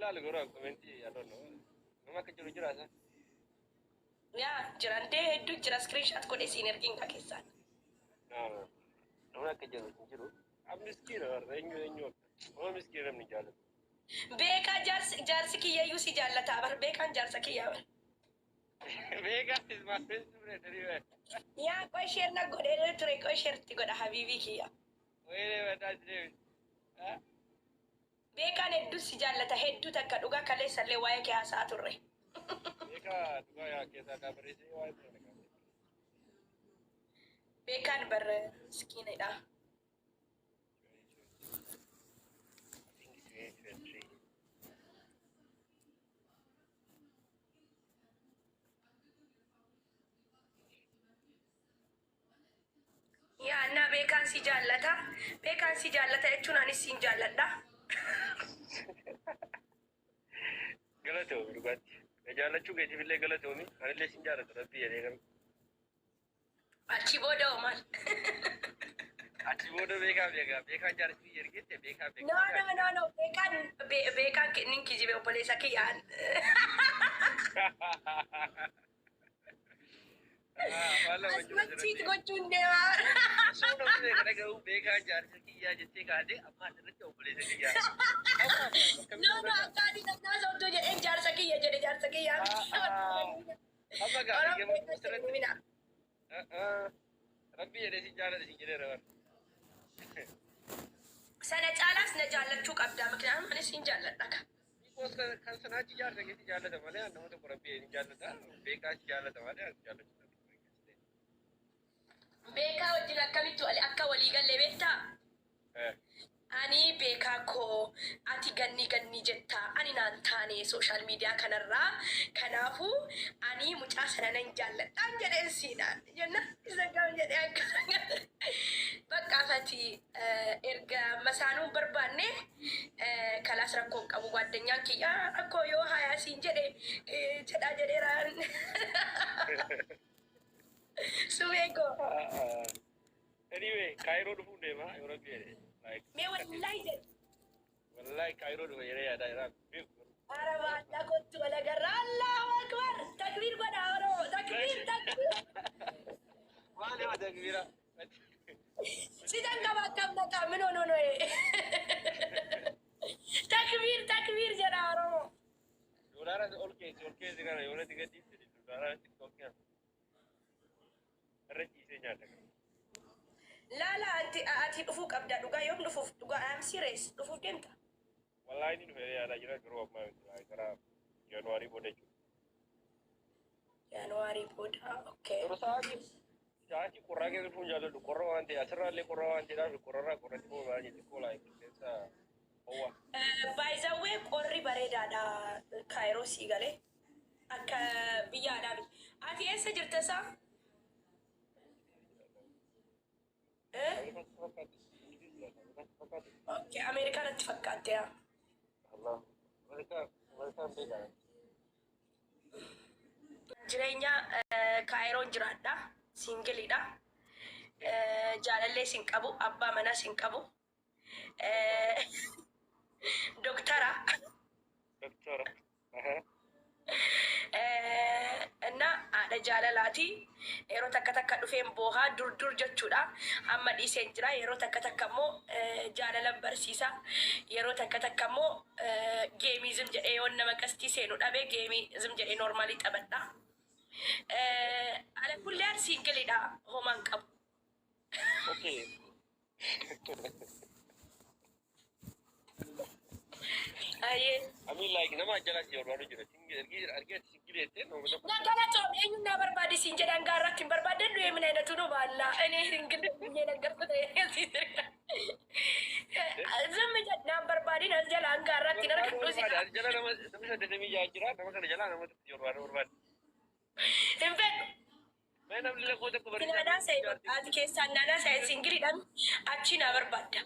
Ilaalu garuu komentii I don't know. Nama akka jiru jira isa. Yaa jirandee hedduu jira, screenshot godhee siin ergiin kaa keessaan. No, no. Namni akka jiru hin jiru. Ab miskiina warra eenyu eenyu akka. Nama miskiina namni jaallatu. Beekaa, jaarsi kiyyayyuu si jaallataa bar, beekaan jaarsa kiyyaa bar. Beekaa is my best friend anyway. Yaa qoy share na godhee ture, qoy share itti godha habiibii kiyya. Wayne mataa deebi. Beekaan hedduu si jaallata, hedduu takka, dhugaa kaleessallee waa'ee kee haasa'aa turre. Beekaa dhugaa yaa keessaa kaa barreessee waa'ee ture kaa. Beekaan bar miskiinidha. I think it's 2023. Yaa annaa beekaan si jaallata. Beekaan si jaallata jechuun anis siin jaalladha. Galatoomi dhugaatti. Na jaallachuu keetiif illee galatoomi. Anillee sin jaalladha rabbii jedhee garuu. Achi booda hoo maal? Achi booda beekaa beekaa beekaan jaarsi biyya ergeette beekaa No, beekaa. no, no, no. Beekaan beekaan nin kijibe, obboleessa kiyyaan. Afaan lama jiru Asumatti asirratti. gochuun deemaa. Osoo namni beeka dhaga'u beekaan jaarsa kiyyaa jettee kaatee amma asirratti obboleessa kiyyaa. No, no, akka adii nannaa soddoo jedheen jaarsa kiyya jedhe, jaarsa kiyyaa. Amma gaa Oromoo gammachuu beekaa asirratti. mina. Rabbii jedhee si jaalladha si jedheera bara. Sana caalaas na jaallachuu qabda. Miknyaatuun anis sin jaalladha. Because kan sanaachi jaarsa keessa jaallata malee nama tokko rabbii hin jaallata. Beekaa si jaallata malee ani jaallachuu danda'u. Beekaa wajjin akkamitti akka walii galle beektaa? Ani beekaa koo ati ganni ganni jettaa, ani naan taane social media kanarraa, kanaafuu ani mucaa sana nan jaalladhaan jedheen siinaan jenna isa kam jedhee akka bakka afati erga masaanuun barbaanne kalaas rakkoon qabu, gaaddanyaan kiyya rakkoo yoo hayaa siin jedhe jedhaa jedheeraan sumee koo. Anyway, Kaayiroo dhufuun deema yoo rabbi jedhe. Like, Mee wallahi jedhe. Wallahi Kaayiroo dhufa jedhee yaadaa jira. Beeku garuu. Araba adda kottu wal agarra. Allahu akbar. Takbiir godha Oromoo. Takbiir, takbiir. Maali yoo takbiira? Sitan qaba akkam naqaa min ono no. Takbiir, takbiir jedha Oromoo. Doolaara ol keessa kana yoo natti gadhiifte doolaara TikTokii irra ciisee nyaata. Laala, ati dhufuu qabda dhugaa, yoom dhufuuf dhugaa? I am serious, dhufuuf deemta. Wallahi ni dhufe yaadaa jira garuu ammaa miti, gara Jaanuwaarii booda jechuudha. Jaanuwaarii booda, okay. Yeroo sa'aatii qorraa keessa dhufuun jaalladhu, qorra waan ta'e asirraa illee qorra waan ta'eedhaaf qorrarraa qorratti immoo baay'ee xiqqoo laa qilleensa ho'aa. By the way, qorri bareedaadha Kaayiroo sii galee. Akka biyya alaa miti. Ati eessa jirta isaa? Eh? Okay, Ameerikaa natti fakkaatte yaa. Allah. Ameerikaa Ameerikaan beekaa. Jireenya Kaayiroon jiraadha. Single iidha. Jaalallee sin qabu, abbaa manaa sin qabu. Doktara. Doktora. እና haadha jaalalaati. Yeroo takka takka dhufeen boohaa dur dur jechuudha. Amma dhiiseen jira. Yeroo takka takka immoo jaalalan barsiisa. Yeroo takka takka immoo game ii zim jedhee yoon nama qastii seenu dhabe game ii zim jedhee normal ii taphadha. Ala kulleen single iidha, homaan qabu. Okay. Ayyee. I mean, like, nama ajjalaa si barbaadu jira. Ergi argee single jettee nama tokko. Na galatoom, eenyuun na barbaade siin jedhan gaarratti hin barbaadan du'ee mina jedhatu nu baalla. Ani single biyyee naggarku ta'e. Zimmi jedh, naan barbaadin as jala hanga har'aatti hin argadhu si. As jala nama 86 jira. Nama kana jalaa nama tokko si barbaadu barbaade. Hin fedhu. Mee namni lakkoo tokko barreessaa. Naanaa sa'e ati keessaan naanaa sa'e single iidhaan achi naa barbaadda.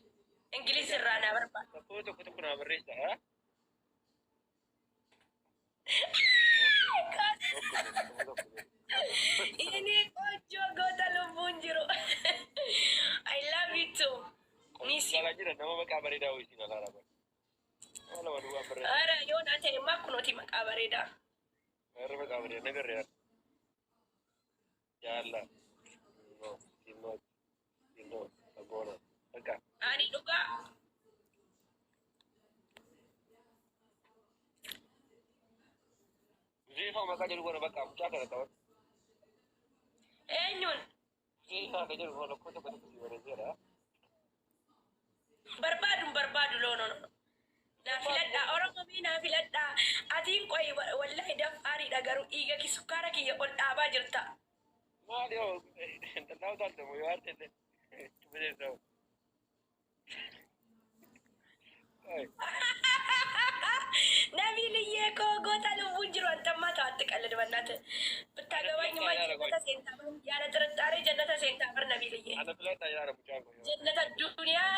Ingiliz irraa naa barbaadda. Lakkoo tokko tokko naa barreessa. Haa? Tokko tokko. Inni qochoo goota lubbuun jiru. I love you too. Miss you. Ilaalaa jira nama maqaa bareedaa wayii siin alaalaa bara. Nama lama duwwaan barreessa. Ara yoon ati Gurbaa kunooti maqaa bareedaa. Warra maqaa bareedaa nagarree jaalla. No, no, no, saboona. Bakka. Ani dhugaa. Zeefaa maqaa jedhu kana bakka mucaa kana qaban. Eenyuun? Zeefaa ka jedhu kana tokko tokko si bareedeera. Barbaadu barbaadu loono. Naa filadhaa Oromoo mii naa filadhaa. Atiin qoyi wallahi daffaariidha garuu dhiiga ki sukkaara kiyya ol dhaabaa jirta. Maali yoo dallaa utaaltamu yoo aarte illee. Bineensa. Nabiiliyyee koo goota lubbuun jiru antammaa ta'atti ቀልድ በእናትህ ብታገባኝማ ጀነተ ሴንታ ያለ ጥርጣሬ ጀነተ ሴንታ በር ነቢልዬ። Ana filadhaa jedhaara mucaan kun. Jannata addunyaa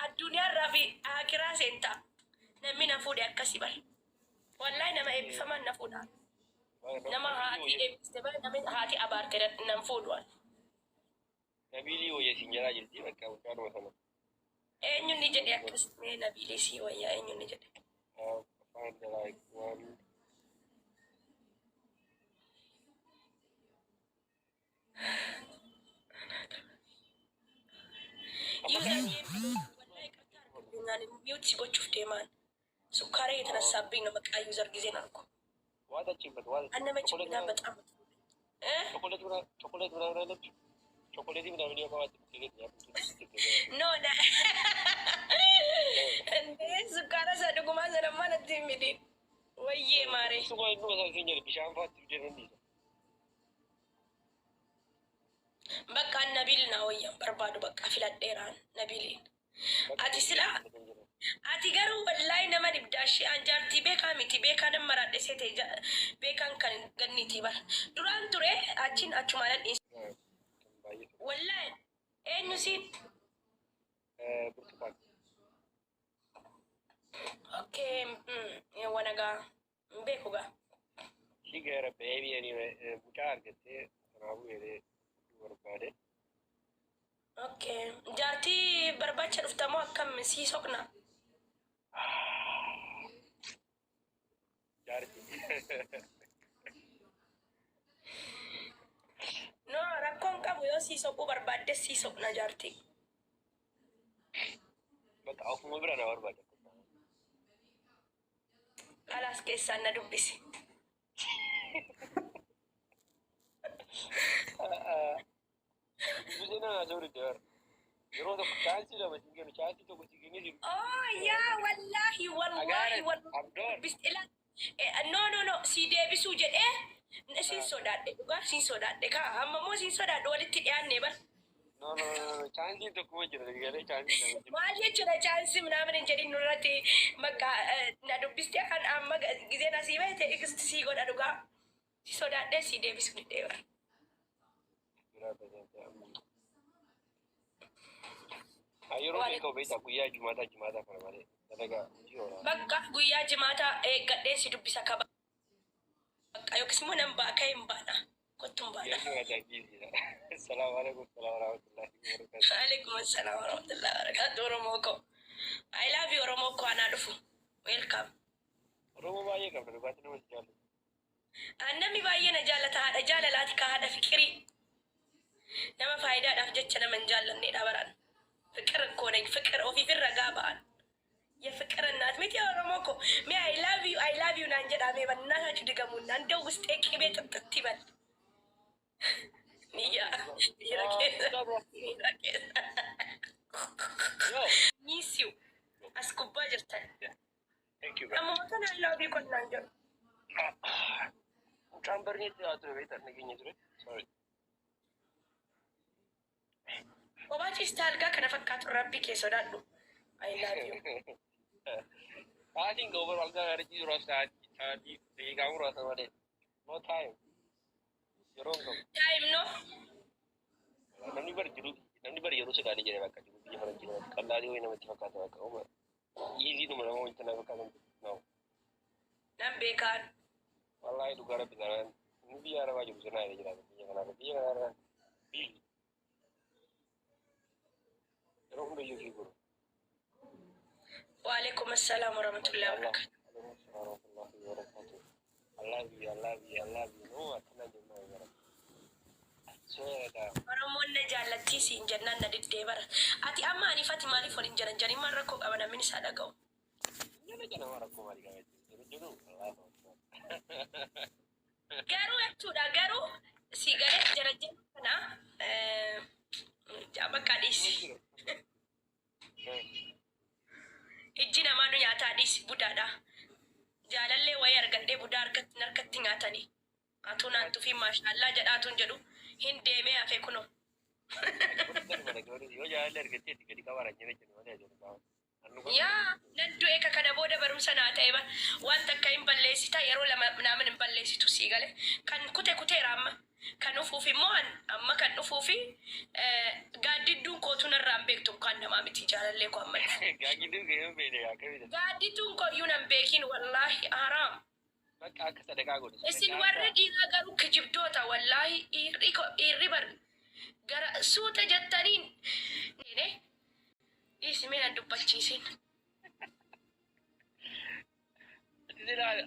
addunyaarraa fi akiraa seentaa namni na fuudhe akkasii bar wallahi nama eebbifaman na fuudha nama haati eebbiste bar namni haati abaarte nan fuudhu. Nabiilii wayya siin jedhaa jirti bakka mucaanuma sana. Eenyuun ni jedhe akkas mee nabiilii sii wayyaa eenyuun ni jedhe? Find the like one. Mute gochuuf deemaan sukkaara የተነሳብኝ ነው። በቃ user ጊዜ ነው እኮ ዋጠችበት ዋጠ አነመች ምናምን በጣም እ ቾኮሌት ምናምን ቾኮሌት ምናምን አለች ቾኮሌት ምናምን ያቀዋት No na እንዴ sukkaara isa dhugumaa sanammaa natti hin midhiin wayyee maaree. Suma inni masaa isin jedhe bishaan faatti fidee nan dhiisa. Bakka nabiil na wayyan barbaadu bakka filadheeraan nabiiliin. Ati sila ati garuu wallaahi nama dhibdaa ishee an jaartii beekaa miti beekaa nan maraadhe seete beekaan kan ganniiti bar duraan ture achiin achumaan dhiise wallaahi eenyu siin. Burtukaan. Okay, wanagaa hin beeku gaa. Shi gara baby anyway mucaa argattee kanaafuu jedhee barbaade. Okay, jaartii barbaacha dhuftamoo akkam sii soqna? Jaartii. No, rakkoon qabu yoo sii soquu barbaadde sii soqna jaartii. Bakka ofuma bira na barbaada. Alaas keessaan na dubbisi. Dubbisee nama haasa'uu didde bara. Yeroo tokko chance lama siin kennu chance tokko siin kennee jiru. Oh yaa wallaahi wallaahi. Abdoor. Wallaahi no no no si deebisuu jedhee siin sodaadhe dhugaa siin sodaadhe kaa amma immoo siin sodaadhe walitti dhiyaanne bar. No no no, chance tokkuma jira galee chance lama jira. Maal jechuudha chance ምናምን hin jedhin nurratti bakka na dubbistee kan amma gizeen asii bahe text sii godha dhugaa si sodaadhee si deebisuu didee bar. Yeroo beekamu beektaa guyyaa jumaataa jumaataa kana malee dalagaa hojii oola. Bakka guyyaa jimaataa eeggadhee si dubbisa kaba. Bakka yookiis immoo nan ba'a ka'ee hin baana. Kottu hin baana. Guyyaa jumaataa biiziidha. Salaamu alaikum salaam warahmatullahi wabarakatuh. Alaikum assalam warahmatullahi wabarakatuh Oromoo koo. I love you Oromoo koo anaa dhufu. Welcome. Oromoo baay'ee qabna dhugaatii nama si jaallatu. Namni baay'ee na jaallata haadha jaalalaati ka haadha fiqirii. Nama faayidaadhaaf jecha nama hin jaallannedha baraan. ፍቅር እኮ ነኝ። ፍቅር ofiifirra gaa ba'an የፍቅር እናት miti Oromoo koo mee I love you I love you naan jedhaa mee በእናታችሁ ድገሙና እንደው ውስጤ ቅቤ ጥጥት ይበል። ንያ dhiira keessa dhiira keessa miss you as gubbaa jirtan. Thank you. Ammuma kana I love you qonnaan jedhu. Mucaan barneetti haa ture beektaa nageenya ture. Sorry. Kophaa ciista algaa kana fakkaatu rabbi kee sodaadhu. I love you. Sa'aatiin qabu bara algaa gaarii ciisuudhaaf sa'aatii sa'aatii daqiiqaa muraasa malee. No time. Yeroo hin qabu. Time no. Namni bari jiru namni bari yeroo sodaatee jira bakka jiru biyya faranjii kanatti qallaalii wayii namatti fakkaata bakka uma. Easy dhuma nama wanta nama fakkaatan no. Nan beekaan. Wallaahi dhugaa rabbi taanaan inni biyya arabaa jiru sanaa jedhee jiraata biyya kanaarra biyya kanaarra busy. Yeroo hundayyuu fi godhu. Waalaikum assalam warahmatullahi wabarakatuh. Wabarakatuh. I love you, I love you, I love you. No, akkana jennaan bara. Swear. Oromoon na jaallattii siin jennaan na diddee bara. Ati amma anifati maaliif waliin jiran janii maal rakkoo qaba namni isaa dhaga'u? Jala jala mara rakkoo maalii qaba jechuudha. Jiru Allahu Akbar. Garuu jechuudha, garuu si galee jara jala kana bakka dhiisi. Ijji namaa nu nyaataa, dhiisi, budaadha. Jaalallee wayii argadhee budaa harkatti nyaatanii. Atuu naan tufii maashaallaa jedhaatuun jedhu hin deemee hafe kunoo. Yoo jaalallee argattee itti gadi qabaa jira jechuudha malee jedhu. Yaa, nan du'e ka. Kana booda barumsa naa ta'e bara waan takka hin balleessita, yeroo lama naaman hin balleessitu, sii gale. Kan kute kuteera, amma kan dhufuuf immoo amma kan dhufuufi gaaddidduun kootu narraa hin beektu kan namaa miti jaalallee koo amma dhufu. Gaaggidduu kee yoo beekne akkamidha? Gaaddidduun kooyyuu nan beekin, wallaahi haraam. Bakka akka sadaqaa godhu. Isin warri dhiiraa garuu kijibdoota, wallaahi dhiirri bar gara suuta jettaniin ne dhiisimee nan dubbachiisin.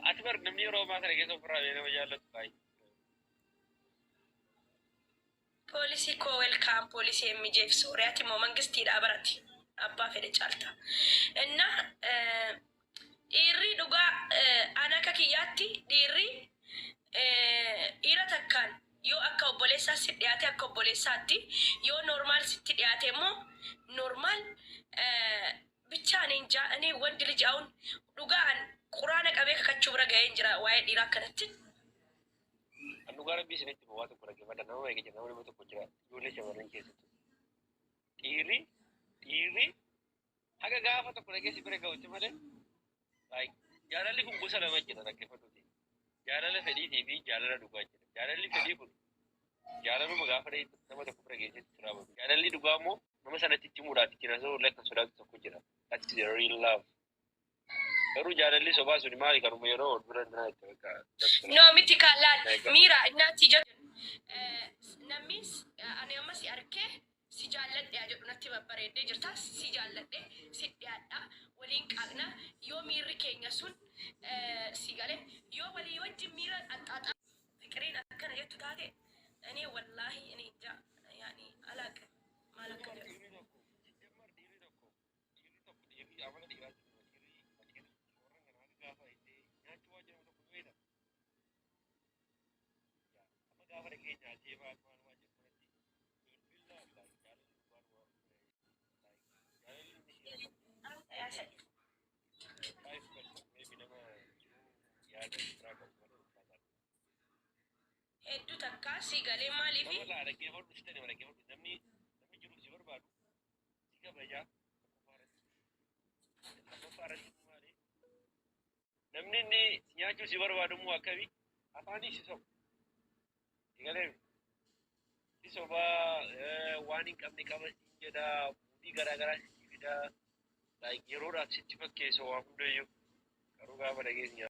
Ati bar namni yeroo ammaa kana keessa ofirraa bee nama jaallatu baay'ee. Poolisii koo, welcome poolisii MJF Sooriyaati immoo mangistiidhaa barati. Abbaa fedhe caalta. Inna dhiirri dhugaa ana akka kiyyaatti dhiirri dhiira takkaan yoo akka obboleessaa si dhiyaate akka obboleessaatti, yoo normal sitti dhiyaate immoo normal ብቻ እኔ እንጃ። እኔ ወንድ ልጅ አሁን dhugaan quraana qabee kakachuu bira ga'een jira waa'ee dhiiraa akkanatti. Kan dhugaa rabbii isinitti waa tokko dhaggeeffadha. Nama meeqa jira? Nama 100 jira. Ijoollee shamarran keessattuu. Dhiirri haga gaafa tokko dhageessi bira ga'utti malee jaalalli kun gosa lama jira, dhaggeeffadhuuti. Jaalala fedhiitii fi jaalala dhugaa jira. Jaalalli fedhii kun jaalaluma gaafa nama tokko bira geessetti raawwatu. Jaalalli dhugaa immoo nama sanatti itti himuudhaaf itti nasoo illee kan sodaatu tokko jira. That's the real love. Garuu jaalalli sobaa suni maali, kanuma yeroo ol bira nana itti bakka. No miti, kaalaal miira innaatti jedhu namni ani amma si arkee si jaalladhe jedhu natti babbareeddee jirta, si jaalladhe, si dhiyaadha, waliin qaaqna, yoo miirri keenya sun si gale, yoo walii wajjin miira axxaaxaa fiqiriin akkana jettu taate, እኔ wallaahi እኔ እንጃ ያኒ አላቅም maal akka jedhu. Dhiirri amala dhiiraatti dhiirri warra kana haga gaafa itti nyaachuu waan jedhamu tokko beekta. Amma gaafa dhaqee nyaatee maal maal waan jedhu kanatti feel love, like jaalalli dhugaan like jaalalli inni dhiira qabu 5% maybe nama jiruu yaada biraa qabu malee ulfaataadha. Hedduu takkaa si galee maaliifi Nama laa dhaggeeffadhu, si ta'e dhaggeeffadhu, namni jiruuf si barbaadu si kabajaa tokkoffaa irratti, lammaffaa irratti maali, namni inni si nyaachuu si barbaadu immoo akkami afaanii si soba, egalee si sobaa waan hin qabne qaba siin jedha, mudii garaa garaa sitti fida, like yeroodhaaf sitti fakkeessa waa hundayyuu, garuu gaafa dhageessi